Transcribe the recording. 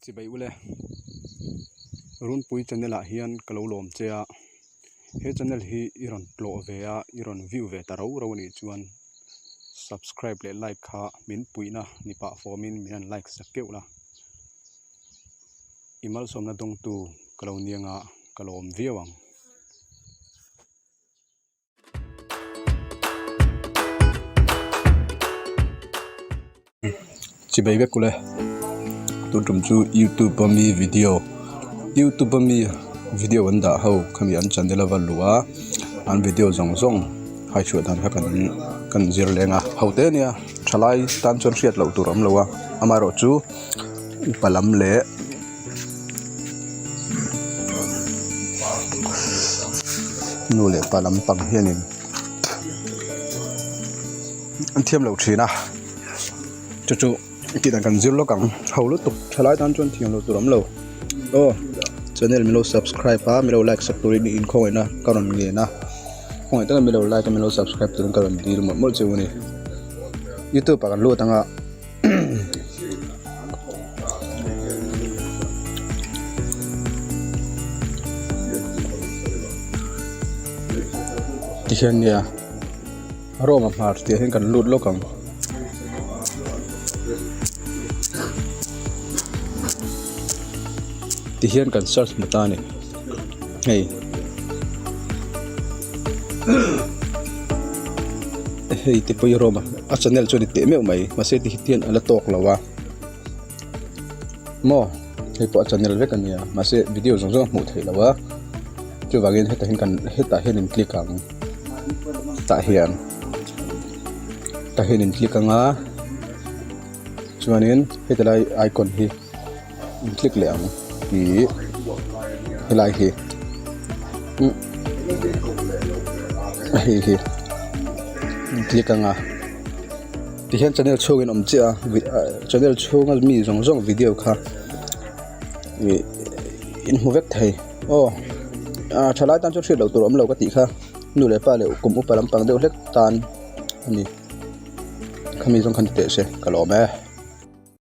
Chibai ule, Runpui channel ah hian ka lo lawm che a, he channel hi i rawn tlawh ve a, i rawn view ve ta rau rau a nih chuan subscribe leh like kha min puihna ni pah fawmin min han like sak keuh la, i malsawmna dawngtu ka lo niang a, ka lawm viau ang. Chibai vek ule tun tum chu youtube a mi video youtube a mi video an dah ho khami an channel a va luh a an video zawng zawng hai chhuah dan kha kan kan zir leng a ho te ania thalai tan chuan hriat loh tur a awm lo a amaherawh chu upa lam leh. Nu leh pa lampang hianin an thiam lo thin a chu chu tih dan kan zir lawk ang ho lutuk thalai tan chuan thiam loh tur a awm lo aw channel min lo subscribe a min lo like sak turin inkhawngawihna ka rawn ngen a khawngaih taka min lo like a min lo subscribe turin ka rawn dil mawlh mawlh cheu a ni youtube ah kan lut ang a. Tihian nia Rome a hmar tih ah hian kan lut lawk ang. Tihian kan search hmu ta a ni hei. Hei te pawh hi Rome a channel chu a ni teh meuh mai mahse ti hian a la tawk lo a maw hei pawh a channel vek a nia mahse video zawng zawng a hmuh theih loh a chuvangin hetah hian kan hetah hian in click ang tah hian tah hian in click ang a chuanin heti lai icon hi. In click leh ang ih helai hi umm hei hi in click ang a tihian channel chhungin awm chiah a channel chhunga mi zawng zawng video kha ih in hmu vek thei aw ah thalai tan chuan hriat loh tur a awm lo ka tih kha nu leh pa leh kum upa lampang deuh hlek tan a ni khami zawng khan ti teh se ka lawm e.